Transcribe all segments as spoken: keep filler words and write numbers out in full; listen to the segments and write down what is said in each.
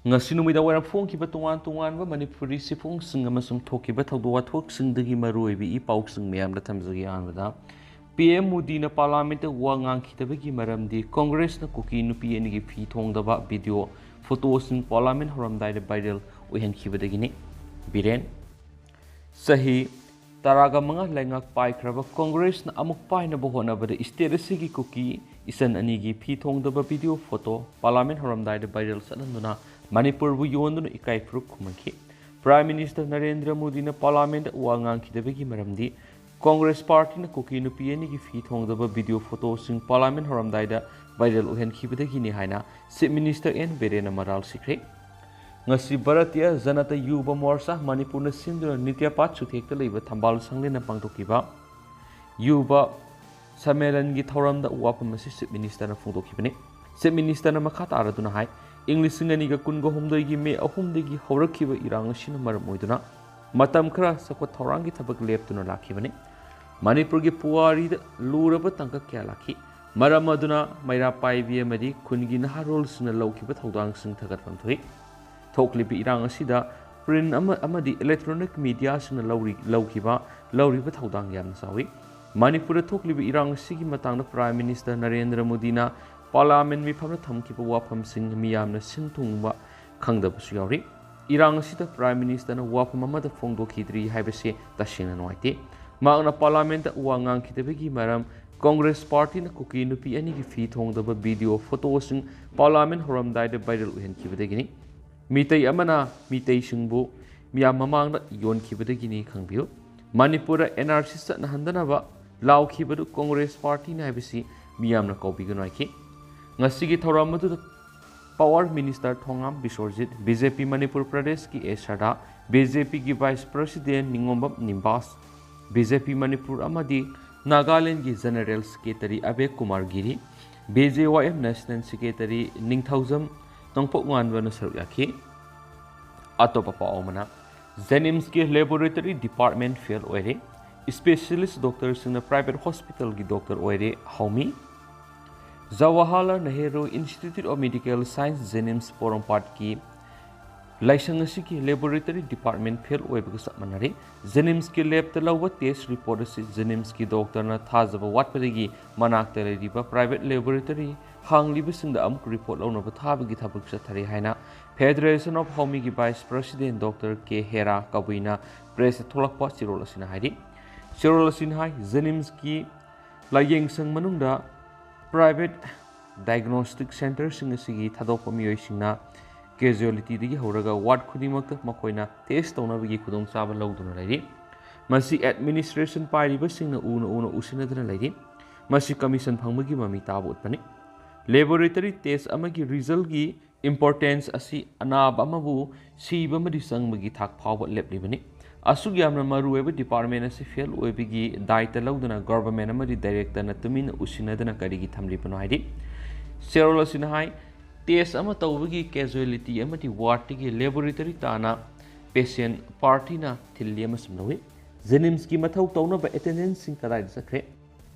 ꯉꯁꯤ ꯅꯨꯃꯤꯗꯥꯡ ꯋꯥꯏꯔꯝ ꯐꯣꯡꯈꯤꯕ ꯇꯣꯉꯥꯟ ꯇꯣꯉꯥꯟꯕ ꯃꯅꯤꯄꯨꯔꯤ ꯁꯤꯐꯣꯡꯁꯤꯡ ꯑꯃꯁꯨꯡ ꯊꯣꯛꯈꯤꯕ ꯊꯧꯗꯣꯛ ꯋꯥꯊꯣꯛꯁꯤꯡꯗꯒꯤ ꯃꯔꯨꯑꯣꯏꯕ ꯏ ꯄꯥꯎꯁꯤꯡ ꯃꯌꯥꯝꯗ ꯊꯝꯖꯒꯦ꯫ ꯑꯍꯥꯟꯕꯗ, ꯄꯤ ꯑꯦꯝ ꯃꯣꯗꯤꯅ ꯄꯥꯔꯂꯥꯃꯦꯟꯠꯇ ꯋꯥ ꯉꯥꯡꯈꯤꯗꯕꯒꯤ ꯃꯔꯝꯗꯤ ꯀꯣꯡꯒ꯭ꯔꯦꯁꯅ ꯀꯨꯀꯤ ꯅꯨꯄꯤ ꯑꯅꯤꯒꯤ ꯐꯤ ꯊꯣꯡꯗꯕ ꯚꯤꯗꯤꯑꯣ ꯐꯣꯇꯣꯁꯤꯡ ꯄꯥꯔꯂꯥꯃꯦꯟꯠ ꯍꯧꯔꯝꯗꯥꯏꯗ ꯚꯥꯏꯔꯦꯜ ꯑꯣꯏꯍꯟꯈꯤꯕꯗꯒꯤꯅꯤ꯫ ꯕꯤꯔꯦꯟ꯫ ꯆꯍꯤ ꯇꯔꯥꯒ ꯃꯉꯥ ꯂꯩꯉꯥꯛ ꯄꯥꯏꯈ꯭ꯔꯕ ꯀꯣꯡꯒ꯭ꯔꯦꯁꯅ ꯑꯃꯨꯛ ꯄꯥꯏꯅꯕ ꯍꯣꯠꯅꯕꯗ ꯁ꯭ꯇꯦꯠ ꯑꯁꯤꯒꯤ ꯀꯨꯀꯤ ꯏꯆꯟ ꯑꯅꯤꯒꯤ ꯐꯤ ꯊꯣꯡꯗꯕ ꯚꯤꯗꯤꯑꯣ ꯐꯣꯇꯣ ꯄꯥꯔꯂꯥꯃꯦꯟꯠ ꯍꯧꯔꯝꯗꯥꯏꯗ ꯚꯥꯏꯔꯦꯜ ꯆꯠꯍꯟꯗꯨꯅ ꯃꯅꯤꯄꯨꯔꯕꯨ ꯌꯣꯟꯗꯨꯅ ꯏꯀꯥꯏ ꯐꯨꯔꯨꯞ ꯈꯨꯝꯍꯟꯈꯤ꯫ ꯄ꯭ꯔꯥꯏꯝ ꯃꯤꯅꯤꯁꯇꯔ ꯅꯔꯦꯟꯗ꯭ꯔ ꯃꯣꯗꯤꯅ ꯄꯥꯔꯂꯥꯃꯦꯟꯠꯇ ꯋꯥ ꯉꯥꯡꯈꯤꯗꯕꯒꯤ ꯃꯔꯝꯗꯤ ꯀꯣꯡꯒ꯭ꯔꯦꯁ ꯄꯥꯔꯇꯤꯅ ꯀꯨꯀꯤ ꯅꯨꯄꯤ ꯑꯅꯤꯒꯤ ꯐꯤ ꯊꯣꯡꯗꯕ ꯚꯤꯗꯤꯑꯣ ꯐꯣꯇꯣꯁꯤꯡ ꯄꯥꯔꯂꯥꯃꯦꯟꯠ ꯍꯧꯔꯝꯗꯥꯏꯗ ꯚꯥꯏꯔꯦꯜ ꯑꯣꯏꯍꯟꯈꯤꯕꯗꯒꯤꯅꯤ ꯍꯥꯏꯅ ꯆꯤꯐ ꯃꯤꯅꯤꯁꯇꯔ ꯑꯦꯟ ꯕꯤꯔꯦꯟꯅ ꯃꯔꯥꯜ ꯁꯤꯈ꯭ꯔꯦ꯫ ꯉꯁꯤ ꯚꯥꯔꯇꯤꯌ ꯖꯅꯇꯥ ꯌꯨꯕ ꯃꯣꯔꯆꯥ ꯃꯅꯤꯄꯨꯔꯅ ꯁꯤꯟꯗꯨꯅ ꯅꯤꯇ꯭ꯌꯄꯥꯠ ꯁꯨꯊꯦꯛꯇ ꯂꯩꯕ ꯊꯝꯕꯥꯜ ꯁꯪꯂꯦꯟꯗ ꯄꯥꯡꯊꯣꯛꯈꯤꯕ ꯌꯨꯕ ꯁꯝꯃꯦꯂꯟꯒꯤ ꯊꯧꯔꯝꯗ ꯋꯥꯐꯝ ꯑꯁꯤ ꯆꯤꯐ ꯃꯤꯅꯤꯁꯇꯔꯅ ꯐꯣꯡꯗꯣꯛꯈꯤꯕꯅꯤ꯫ ꯆꯤꯐ ꯃꯤꯅꯤꯁꯇꯔꯅ ꯃꯈꯥ ꯇꯥꯔꯗꯨꯅ ꯍꯥꯏ, ꯏꯪ ꯂꯤꯁꯤꯡ ꯑꯅꯤꯒ ꯀꯨꯟꯒ ꯍꯨꯝꯗꯣꯏꯒꯤ ꯃꯦ ꯑꯍꯨꯝꯗꯒꯤ ꯍꯧꯔꯛꯈꯤꯕ ꯏꯔꯥꯡ ꯑꯁꯤꯅ ꯃꯔꯝ ꯑꯣꯏꯗꯨꯅ ꯃꯇꯝ ꯈꯔ ꯆꯥꯎꯈꯠ ꯊꯧꯔꯥꯡꯒꯤ ꯊꯕꯛ ꯂꯦꯞꯇꯨꯅ ꯂꯥꯛꯈꯤꯕꯅꯤ꯫ ꯃꯅꯤꯄꯨꯔꯒꯤ ꯄꯨꯋꯥꯔꯤꯗ ꯂꯨꯔꯕ ꯇꯥꯡꯀꯛ ꯀꯌꯥ ꯂꯥꯛꯈꯤ꯫ ꯃꯔꯝ ꯑꯗꯨꯅ ꯃꯩꯔꯥ ꯄꯥꯏꯕꯤ ꯑꯃꯗꯤ ꯈꯨꯟꯒꯤ ꯅꯍꯥꯔꯣꯜꯁꯤꯡꯅ ꯂꯧꯈꯤꯕ ꯊꯧꯗꯥꯡꯁꯤꯡ ꯊꯥꯒꯠꯐꯝ ꯊꯣꯛꯏ꯫ ꯊꯣꯛꯂꯤꯕ ꯏꯔꯥꯡ ꯑꯁꯤꯗ ꯄ꯭ꯔꯤꯟ ꯑꯃ ꯑꯃꯗꯤ ꯏꯂꯦꯛꯇ꯭ꯔꯣꯅꯤꯛ ꯃꯤꯗꯤꯌꯥꯁꯤꯡꯅ ꯂꯧꯔꯤ, ꯂꯧꯈꯤꯕ, ꯂꯧꯔꯤꯕ ꯊꯧꯗꯥꯡ ꯌꯥꯝꯅ ꯆꯥꯎꯏ꯫ ꯃꯅꯤꯄꯨꯔꯗ ꯊꯣꯛꯂꯤꯕ ꯏꯔꯥꯡ ꯑꯁꯤꯒꯤ ꯃꯇꯥꯡꯗ ꯄ꯭ꯔꯥꯏꯝ ꯃꯤꯅꯤꯁꯇꯔ ꯅꯔꯦꯟꯗ꯭ꯔ ꯃꯣꯗꯤꯅ ꯄꯥꯔꯂꯥꯃꯦꯟ ꯃꯤꯐꯝꯗ ꯊꯝꯈꯤꯕ ꯋꯥꯐꯝꯁꯤꯡ ꯃꯤꯌꯥꯝꯅ ꯁꯤꯟ ꯊꯨꯡꯕ ꯈꯪꯗꯕꯁꯨ ꯌꯥꯎꯔꯤ꯫ ꯏꯔꯥꯡ ꯑꯁꯤꯗ ꯄ꯭ꯔꯥꯏꯝ ꯃꯤꯅꯤꯁꯇꯔꯅ ꯋꯥꯐꯝ ꯑꯃꯠꯇ ꯐꯣꯡꯗꯣꯛꯈꯤꯗ꯭ꯔꯤ ꯍꯥꯏꯕꯁꯤ ꯇꯁꯦꯡꯅ ꯅꯨꯡꯉꯥꯏꯇꯦ꯫ ꯃꯍꯥꯛꯅ ꯄꯥꯔꯂꯥꯃꯦꯟꯗ ꯋꯥ ꯉꯥꯡꯈꯤꯗꯕꯒꯤ ꯃꯔꯝ ꯀꯣꯡꯒ꯭ꯔꯦꯁ ꯄꯥꯔꯇꯤꯅ ꯀꯨꯀꯤ ꯅꯨꯄꯤ ꯑꯅꯤꯒꯤ ꯐꯤ ꯊꯣꯡꯗꯕ ꯚꯤꯗꯤꯑꯣ ꯐꯣꯇꯣꯁꯤꯡ ꯄꯥꯔꯂꯥꯃꯦꯟ ꯍꯧꯔꯝꯗꯥꯏꯗ ꯚꯥꯏꯔꯦꯜ ꯑꯣꯏꯍꯟꯈꯤꯕꯗꯒꯤꯅꯤ꯫ ꯃꯤꯇꯩ ꯑꯃꯅ ꯃꯤꯇꯩꯁꯤꯡꯕꯨ ꯃꯤꯌꯥꯝ ꯃꯃꯥꯡꯗ ꯌꯣꯟꯈꯤꯕꯗꯒꯤꯅꯤ ꯈꯪꯕꯤꯌꯨ꯫ ꯃꯅꯤꯄꯨꯔꯗ ꯑꯦꯟ ꯑꯥꯔ ꯁꯤ ꯆꯠꯅꯍꯟꯗꯅꯕ ꯂꯥꯎꯈꯤꯕꯗꯨ ꯀꯣꯡꯒ꯭ꯔꯦꯁ ꯄꯥꯔꯇꯤꯅꯤ ꯍꯥꯏꯕꯁꯤ ꯃꯤꯌꯥꯝꯅ ꯀꯥꯎꯕꯤꯒꯅꯨ ꯍꯥꯏꯈꯤ꯫ ꯉꯁꯤꯒꯤ ꯊꯧꯔꯝ ꯑꯗꯨꯗ power minister Thongam Biswajit, B J P Manipur ꯄ꯭ꯔꯗꯦꯁꯀꯤ ꯑꯦ ꯁꯔꯗꯥ, ꯕꯤ ꯖꯦ ꯄꯤꯒꯤ vice president Ningombam Nimbas, B J P Manipur ꯑꯃꯗꯤ ꯅꯥꯒꯥꯂꯦꯟꯒꯤ general secretary Abek Kumar Giri, B J Y M national secretary Ningthoujam ꯅꯣꯡꯄꯣꯛꯉꯥꯟꯕꯅ ꯁꯔꯨꯛ ꯌꯥꯈꯤ꯫ ꯑꯇꯣꯞꯄ ꯄꯥꯎ ꯑꯃꯅ, ꯖꯦꯅꯤꯝꯁꯀꯤ ꯂꯦꯕꯣꯔꯦꯇꯔꯤ ꯗꯤꯄꯥꯔꯠꯃꯦꯟ ꯐꯦꯜ ꯑꯣꯏꯔꯦ꯫ ꯏꯁꯄꯦꯁꯤꯌꯦꯂꯤꯁ ꯗꯣꯛꯇꯔꯁꯤꯡꯅ ꯄ꯭ꯔꯥꯏꯚꯦꯠ ꯍꯣꯁꯄꯤꯇꯥꯜꯒꯤ ꯗꯣꯛꯇꯔ ꯑꯣꯏꯔꯦ꯫ ꯍꯧꯃꯤ꯫ Jawaharlal Nehru institute of medical science JNIMS ꯄꯣꯔꯣꯝꯄꯥꯠꯀꯤ ꯂꯥꯏꯁꯪ ꯑꯁꯤꯒꯤ laboratory department fail ꯑꯣꯏꯕꯒ ꯆꯞ ꯃꯥꯟꯅꯔꯦ꯫ JNIMSꯀꯤ labꯇ ꯂꯧꯕ test report ꯑꯁꯤ JNIMSꯀꯤ doctorꯅ ꯊꯥꯖꯕ ꯋꯥꯠꯄꯗꯒꯤ ꯃꯅꯥꯛꯇ ꯂꯩꯔꯤꯕ private laboratory ꯍꯥꯡꯂꯤꯕꯁꯤꯡꯗ ꯑꯃꯨꯛ report ꯂꯧꯅꯕ ꯊꯥꯕꯒꯤ ꯊꯕꯛ ꯆꯠꯊꯔꯤ ꯍꯥꯏꯅ Federation of ꯍꯥꯎꯃꯤꯒꯤ vice president doctor ꯀꯦ ꯍꯦꯔꯥ ꯀꯕꯨꯏꯅ pressꯇ ꯊꯣꯛꯂꯛꯄ ꯆꯦꯔꯣꯜ ꯑꯁꯤꯅ ꯍꯥꯏꯔꯤ꯫ ꯆꯦꯔꯣꯜ ꯑꯁꯤꯅ ꯍꯥꯏ, JNIMSꯀꯤ ꯂꯥꯏꯌꯦꯡꯁꯪ ꯃꯅꯨꯡꯗ private diagnostic centreꯁꯤꯡ ꯑꯁꯤꯒꯤ ꯊꯥꯗꯣꯛꯄ ꯃꯤꯑꯣꯏꯁꯤꯡꯅ casualtyꯗꯒꯤ ꯍꯧꯔꯒ ward ꯈꯨꯗꯤꯡꯃꯛꯇ ꯃꯈꯣꯏꯅ test ꯇꯧꯅꯕꯒꯤ ꯈꯨꯗꯣꯡꯆꯥꯕ ꯂꯧꯗꯨꯅ ꯂꯩꯔꯤ꯫ ꯃꯁꯤ administration ꯄꯥꯏꯔꯤꯕꯁꯤꯡꯅ ꯎꯅ ꯎꯅ ꯎꯁꯤꯟꯅꯗꯨꯅ ꯂꯩꯔꯤ꯫ ꯃꯁꯤ commission ꯐꯪꯕꯒꯤ ꯃꯃꯤ ꯇꯥꯕ ꯎꯠꯄꯅꯤ꯫ Laboratory test ꯑꯃꯒꯤ resultꯀꯤ importance ꯑꯁꯤ ꯑꯅꯥꯕ ꯑꯃꯕꯨ ꯁꯤꯕ ꯑꯃꯗꯤ ꯆꯪꯕꯒꯤ ꯊꯥꯛ ꯐꯥꯎꯕ ꯂꯦꯞꯂꯤꯕꯅꯤ꯫ ꯑꯁꯨꯛ ꯌꯥꯝꯅ ꯃꯔꯨꯑꯣꯏꯕ department ꯑꯁꯤ fail ꯑꯣꯏꯕꯒꯤ ꯗꯥꯏꯇ ꯂꯧꯗꯨꯅ government ꯑꯃꯗꯤ directorꯅ ꯇꯨꯃꯤꯟꯅ ꯎꯁꯤꯟꯅꯗꯅ ꯀꯔꯤꯒꯤ ꯊꯝꯂꯤꯕꯅꯣ ꯍꯥꯏꯗꯤ, ꯆꯦꯔꯣꯜ ꯑꯁꯤꯅ ꯍꯥꯏ, test ꯑꯃ ꯇꯧꯕꯒꯤ casualty ꯑꯃꯗꯤ wardꯇꯒꯤ laboratory ꯇꯥꯅ patient partyꯅ ꯊꯤꯜꯂꯤ ꯑꯃꯁꯨꯡ ꯂꯧꯏ꯫ JNIMSꯀꯤ ꯃꯊꯧ ꯇꯧꯅꯕ attendanceꯁꯤꯡ ꯀꯗꯥꯏꯗ ꯆꯠꯈ꯭ꯔꯦ?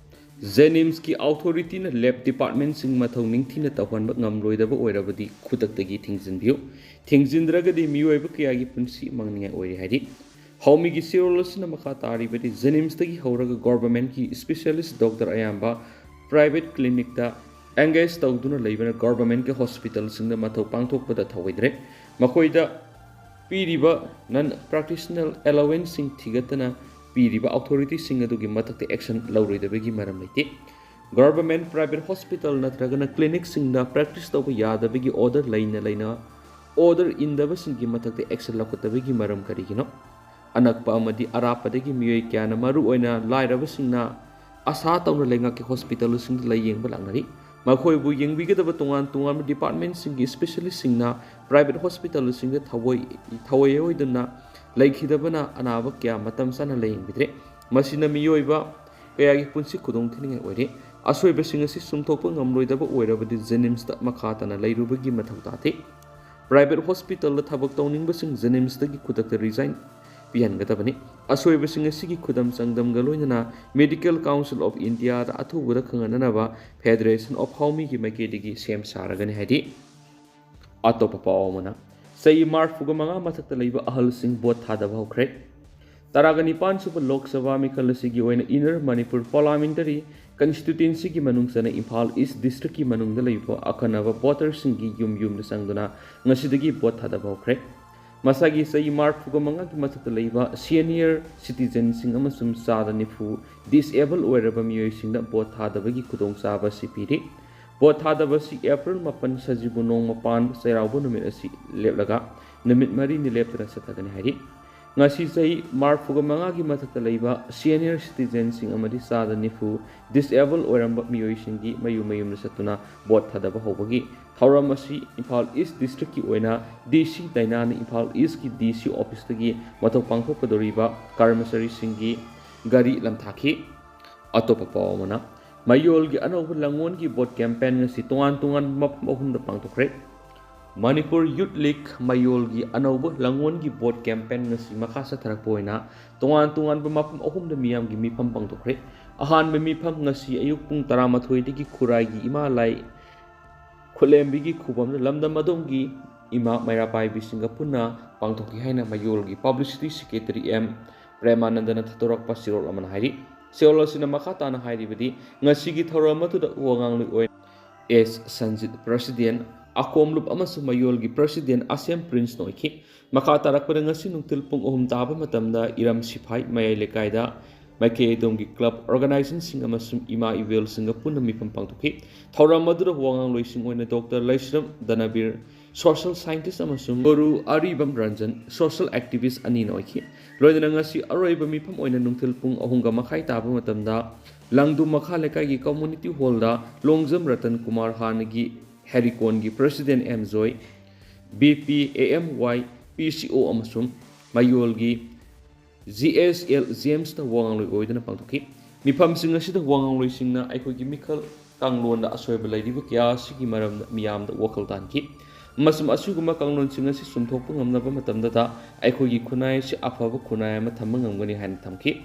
JNIMSꯀꯤ authorityꯅ lab departmentꯁꯤꯡ ꯃꯊꯧ ꯅꯤꯡꯊꯤꯅ ꯇꯧꯍꯟꯕ ꯉꯝꯂꯣꯏꯗꯕ ꯑꯣꯏꯔꯕꯗꯤ ꯈꯨꯗꯛꯇꯒꯤ ꯊꯤꯡꯖꯤꯟꯕꯤꯌꯨ꯫ ꯊꯤꯡꯖꯤꯟꯗ꯭ꯔꯒꯗꯤ ꯃꯤꯑꯣꯏꯕ ꯀꯌꯥꯒꯤ ꯄꯨꯟꯁꯤ ꯃꯥꯡꯅꯤꯡꯉꯥꯏ ꯑꯣꯏꯔꯦ ꯍꯥꯏꯔꯤ꯫ ꯍꯥꯎꯃꯤꯒꯤ ꯆꯦꯔꯣꯜ ꯑꯁꯤꯅ ꯃꯈꯥ ꯇꯥꯔꯤꯕꯗꯤ JNIMSꯇꯒꯤ ꯍꯧꯔꯒ governmentꯀꯤ specialist doctor ꯑꯌꯥꯝꯕ private clinicꯇ engage ꯇꯧꯗꯨꯅ ꯂꯩꯕꯅ governmentꯀꯤ hospitalꯁꯤꯡꯗ ꯃꯊꯧ ꯄꯥꯡꯊꯣꯛꯄꯗ ꯊꯧꯑꯣꯏꯗ꯭ꯔꯦ꯫ ꯃꯈꯣꯏꯗ ꯄꯤꯔꯤꯕ non practitional allowanceꯁꯤꯡ ꯊꯤꯒꯠꯇꯅ ꯄꯤꯔꯤꯕ authorityꯁꯤꯡ ꯑꯗꯨꯒꯤ ꯃꯊꯛꯇ action ꯂꯧꯔꯣꯏꯗꯕꯒꯤ ꯃꯔꯝ ꯂꯩꯇꯦ꯫ Government private hospital ꯅꯠꯇ꯭ꯔꯒꯅ clinicꯁꯤꯡꯗ practice ꯇꯧꯕ ꯌꯥꯗꯕꯒꯤ order ꯂꯩꯅ ꯂꯩꯅ order ꯏꯟꯗꯕꯁꯤꯡꯒꯤ ꯃꯊꯛꯇ action ꯂꯧꯈꯠꯇꯕꯒꯤ ꯃꯔꯝ ꯀꯔꯤꯒꯤꯅꯣ? ꯑꯅꯛꯄ ꯑꯃꯗꯤ ꯑꯔꯥꯞꯄꯗꯒꯤ ꯃꯤꯑꯣꯏ ꯀꯌꯥꯅ, ꯃꯔꯨꯑꯣꯏꯅ ꯂꯥꯏꯔꯕꯁꯤꯡꯅ, ꯑꯁꯥ ꯇꯧꯅ ꯂꯩꯉꯥꯛꯀꯤ hospitalꯁꯤꯡꯗ ꯂꯥꯌꯦꯡꯕ ꯂꯥꯛꯅꯔꯤ꯫ ꯃꯈꯣꯏꯕꯨ ꯌꯦꯡꯕꯤꯒꯗꯕ ꯇꯣꯉꯥꯟ ꯇꯣꯉꯥꯟꯕ departmentꯁꯤꯡꯒꯤ specialistꯁꯤꯡꯅ private hospitalꯁꯤꯡꯗ ꯊꯑꯣꯏ ꯊꯑꯣꯏ ꯑꯣꯏꯗꯨꯅ ꯂꯩꯈꯤꯗꯕꯅ ꯑꯅꯥꯕ ꯀꯌꯥ ꯃꯇꯝ ꯆꯥꯅ ꯂꯥꯌꯦꯡꯕꯤꯗ꯭ꯔꯦ꯫ ꯃꯁꯤꯅ ꯃꯤꯑꯣꯏꯕ ꯀꯌꯥꯒꯤ ꯄꯨꯟꯁꯤ ꯈꯨꯗꯣꯡ ꯊꯤꯅꯤꯡꯉꯥꯏ ꯑꯣꯏꯔꯦ꯫ ꯑꯁꯣꯏꯕꯁꯤꯡ ꯑꯁꯤ ꯆꯨꯝꯊꯣꯛꯄ ꯉꯝꯂꯣꯏꯗꯕ ꯑꯣꯏꯔꯕꯗꯤ JNIMSꯇ ꯃꯈꯥ ꯇꯥꯅ ꯂꯩꯔꯨꯕꯒꯤ ꯃꯊꯧ ꯇꯥꯗꯦ꯫ Private hospitalꯗ ꯊꯕꯛ ꯇꯧꯅꯤꯡꯕꯁꯤꯡ JNIMSꯇꯒꯤ ꯈꯨꯗꯛꯇ resign ꯄꯤꯍꯟꯒꯗꯕꯅꯤ꯫ ꯑꯁꯣꯏꯕꯁꯤꯡ ꯑꯁꯤꯒꯤ ꯈꯨꯗꯝ ꯆꯥꯡꯗꯝꯒ ꯂꯣꯏꯅꯅ Medical Council of Indiaꯗ ꯑꯊꯨꯕꯗ ꯈꯪꯍꯟꯅꯅꯕ Federation of ꯍꯥꯎꯃꯤꯒꯤ ꯃꯥꯏꯀꯩꯗꯒꯤ ꯁꯦꯝ ꯁꯥꯔꯒꯅꯤ ꯍꯥꯏꯔꯤ꯫ ꯑꯇꯣꯞꯄ ꯄꯥꯎ ꯑꯃꯅ, ꯆꯍꯤ ꯃꯔꯤꯐꯨꯒ ꯃꯉꯥ ꯃꯊꯛꯇ ꯂꯩꯕ ꯑꯍꯜꯁꯤꯡ ꯚꯣꯠ ꯊꯥꯗꯕ ꯍꯧꯈ꯭ꯔꯦ꯫ ꯇꯔꯥꯒ ꯅꯤꯄꯥꯟ ꯁꯨꯕ ꯂꯣꯛ ꯁꯚꯥ ꯃꯤꯈꯜ ꯑꯁꯤꯒꯤ ꯑꯣꯏꯅ Inner Manipur Parliamentary Constituencyꯒꯤ ꯃꯅꯨꯡ ꯆꯟꯅ ꯏꯝꯐꯥꯜ East Districtꯀꯤ ꯃꯅꯨꯡꯗ ꯂꯩꯕ ꯑꯈꯟꯅꯕ voterꯁꯤꯡꯒꯤ ꯌꯨꯝ ꯌꯨꯝꯗ ꯆꯪꯗꯨꯅ ꯉꯁꯤꯗꯒꯤ ꯚꯣꯠ ꯊꯥꯗꯕ ꯍꯧꯈ꯭ꯔꯦ꯫ ꯃꯁꯥꯒꯤ ꯆꯍꯤ ꯃꯔꯤꯐꯨꯒ ꯃꯉꯥꯒꯤ ꯃꯊꯛꯇ ꯂꯩꯕ senior citizenꯁꯤꯡ ꯑꯃꯁꯨꯡ ꯆꯥꯗ ꯅꯤꯐꯨ disable ꯑꯣꯏꯔꯕ ꯃꯤꯑꯣꯏꯁꯤꯡꯗ ꯚꯣꯠ ꯊꯥꯗꯕꯒꯤ ꯈꯨꯗꯣꯡꯆꯥꯕ ꯑꯁꯤ ꯄꯤꯔꯤ꯫ ꯚꯣꯠ ꯊꯥꯗꯕ ꯑꯁꯤ April ꯃꯥꯄꯟ ꯁꯖꯤꯕꯨ ꯅꯣꯡꯃ ꯄꯥꯟꯕ ꯆꯩꯔꯥꯎꯕ ꯅꯨꯃꯤꯠ ꯑꯁꯤ ꯂꯦꯞꯂꯒ ꯅꯨꯃꯤꯠ ꯃꯔꯤꯅꯤ ꯂꯦꯞꯇꯅ ꯆꯠꯊꯒꯅꯤ ꯍꯥꯏꯔꯤ꯫ ꯉꯁꯤ ꯆꯍꯤ ꯃꯔꯤꯐꯨꯒ ꯃꯉꯥꯒꯤ ꯃꯊꯛꯇ ꯂꯩꯕ senior citizenꯁꯤꯡ ꯑꯃꯗꯤ ꯆꯥꯗ ꯅꯤꯐꯨ disable ꯑꯣꯏꯔꯝꯕ ꯃꯤꯑꯣꯏꯁꯤꯡꯒꯤ ꯃꯌꯨꯝ ꯃꯌꯨꯝꯗ ꯆꯠꯇꯨꯅ ꯚꯣꯠ ꯊꯥꯗꯕ ꯍꯧꯕꯒꯤ ꯊꯧꯔꯝ ꯑꯁꯤ ꯏꯝꯐꯥꯜ East Districtꯀꯤ ꯑꯣꯏꯅ DC ꯗꯥꯏꯅꯥꯅ ꯏꯝꯐꯥꯜ Eastꯀꯤ DC officeꯇꯒꯤ ꯃꯊꯧ ꯄꯥꯡꯊꯣꯛꯀꯗꯧꯔꯤꯕ ꯀꯔꯃꯆꯥꯔꯤꯁꯤꯡꯒꯤ ꯒꯥꯔꯤ ꯂꯝꯊꯥꯈꯤ꯫ ꯑꯇꯣꯞꯄ ꯄꯥꯎ ꯑꯃꯅ, ꯃꯌꯣꯜꯒꯤ ꯑꯅꯧꯕ ꯂꯥꯡꯑꯣꯟꯒꯤ ꯚꯣꯠ campaign ꯉꯁꯤ ꯇꯣꯉꯥꯟ ꯇꯣꯉꯥꯟꯕ ꯃꯐꯝ ꯑꯍꯨꯝꯗ ꯄꯥꯡꯊꯣꯛꯈ꯭ꯔꯦ꯫ ꯃꯅꯤꯄꯨꯔ Youth League ꯃꯌꯣꯜꯒꯤ ꯑꯅꯧꯕ ꯂꯥꯡꯑꯣꯟꯒꯤ ꯚꯣꯠ campaign ꯉꯁꯤ ꯃꯈꯥ ꯆꯠꯊꯔꯛꯄ ꯑꯣꯏꯅ ꯇꯣꯉꯥꯟ ꯇꯣꯉꯥꯟꯕ ꯃꯐꯝ ꯑꯍꯨꯝꯗ ꯃꯤꯌꯥꯝꯒꯤ ꯃꯤꯐꯝ ꯄꯥꯡꯊꯣꯛꯈ꯭ꯔꯦ꯫ ꯑꯍꯥꯟꯕ ꯃꯤꯐꯝ ꯉꯁꯤ ꯑꯌꯨꯛ ꯄꯨꯡ ꯇꯔꯥꯃꯥꯊꯣꯏꯗꯒꯤ ꯈꯨꯔꯥꯏꯒꯤ ꯏꯃꯥ ꯂꯥꯏ ꯈꯨꯠꯂꯦꯝꯕꯤꯒꯤ ꯈꯨꯕꯝꯗ ꯂꯝꯗꯝ ꯑꯗꯣꯝꯒꯤ ꯏꯃꯥ ꯃꯩꯔꯥ ꯄꯥꯏꯕꯤꯁꯤꯡꯒ ꯄꯨꯟꯅ ꯄꯥꯡꯊꯣꯛꯈꯤ ꯍꯥꯏꯅ ꯃꯌꯣꯜꯒꯤ Publicity Secretary M ꯄ꯭ꯔꯦꯃꯥꯅꯟꯗꯅ ꯊꯥꯗꯣꯔꯛꯄ ꯆꯦꯔꯣꯜ ꯑꯃꯅ ꯍꯥꯏꯔꯤ꯫ ꯆꯦꯔꯣꯜ ꯑꯁꯤꯅ ꯃꯈꯥ ꯇꯥꯅ ꯍꯥꯏꯔꯤꯕꯗꯤ, ꯉꯁꯤꯒꯤ ꯊꯧꯔꯝ ꯑꯗꯨꯗ ꯋꯥ ꯉꯥꯡꯂꯣꯏ ꯑꯣꯏꯅ S ꯁꯟꯖꯤꯠ President, ꯑꯀꯣꯝꯂꯨꯞ ꯑꯃꯁꯨꯡ ꯃꯌꯣꯜꯒꯤ President ꯑꯁꯦꯝ ꯄ꯭ꯔꯤꯟꯁꯅ ꯑꯣꯏꯈꯤ꯫ ꯃꯈꯥ ꯇꯥꯔꯛꯄꯗ ꯉꯁꯤ ꯅꯨꯡꯊꯤꯜ ꯄꯨꯡ ꯑꯍꯨꯝ ꯇꯥꯕ ꯃꯇꯝꯗ ꯏꯔꯝ ꯁꯤꯐꯥꯏ ꯃꯌꯥꯏ ꯂꯩꯀꯥꯏꯗ ꯃꯥꯏꯀꯩ ꯑꯗꯣꯝꯒꯤ club organizationꯁꯤꯡ ꯑꯃꯁꯨꯡ ꯏꯃꯥ ꯏꯕꯦꯜꯁꯤꯡꯒ ꯄꯨꯟꯅ ꯃꯤꯐꯝ ꯄꯥꯡꯊꯣꯛꯈꯤ꯫ ꯊꯧꯔꯝ ꯑꯗꯨꯗ ꯋꯥ ꯉꯥꯡꯂꯣꯏꯁꯤꯡ ꯑꯣꯏꯅ Doctor ꯂꯩꯁ꯭ꯔꯝ ꯙꯅꯕꯤꯔ, social scientist, ꯑꯃꯁꯨꯡ ꯒꯨꯔꯨ ꯑꯔꯤꯕꯝ ꯔꯟꯖꯟ, social activist ꯑꯅꯤꯅ ꯑꯣꯏꯈꯤ꯫ ꯂꯣꯏꯅꯅ ꯉꯁꯤ ꯑꯔꯣꯏꯕ ꯃꯤꯐꯝ ꯑꯣꯏꯅ ꯅꯨꯡꯊꯤꯜ ꯄꯨꯡ ꯑꯍꯨꯝꯒ ꯃꯈꯥꯏ ꯇꯥꯕ ꯃꯇꯝꯗ ꯂꯥꯡꯗꯨ ꯃꯈꯥ ꯂꯩꯀꯥꯏꯒꯤ community hallꯗ ꯂꯣꯡꯖꯝ ꯔꯇꯟ ꯀꯨꯃꯥꯔ, ꯍꯥꯟꯅꯒꯤ ꯍꯦꯔꯤꯀꯣꯟꯒꯤ President M ꯖꯣꯏ, BPAMY, PCO ꯑꯃꯁꯨꯡ ꯃꯌꯣꯜꯒꯤ GSL Jamesꯅ ꯋꯥ ꯉꯥꯡꯂꯣꯏ ꯑꯣꯏꯗꯨꯅ ꯄꯥꯡꯊꯣꯛꯈꯤ꯫ ꯃꯤꯐꯝꯁꯤꯡ ꯑꯁꯤꯗ ꯋꯥ ꯉꯥꯡꯂꯣꯏꯁꯤꯡꯅ ꯑꯩꯈꯣꯏꯒꯤ ꯃꯤꯈꯜ ꯀꯥꯡꯂꯣꯟꯗ ꯑꯁꯣꯏꯕ ꯂꯩꯔꯤꯕ ꯀꯌꯥ ꯑꯁꯤꯒꯤ ꯃꯔꯝꯗ ꯃꯤꯌꯥꯝꯗ ꯋꯥꯈꯜ ꯇꯥꯍꯟꯈꯤ, ꯑꯃꯁꯨꯡ ꯑꯁꯤꯒꯨꯝꯕ ꯀꯥꯡꯂꯣꯟꯁꯤꯡ ꯑꯁꯤ ꯆꯨꯝꯊꯣꯛꯄ ꯉꯝꯅꯕ ꯃꯇꯝꯗꯇ ꯑꯩꯈꯣꯏꯒꯤ ꯈꯨꯟꯅꯥꯏ ꯑꯁꯤ ꯑꯐꯕ ꯈꯨꯟꯅꯥꯏ ꯑꯃ ꯊꯝꯕ ꯉꯝꯒꯅꯤ ꯍꯥꯏꯅ ꯊꯝꯈꯤ꯫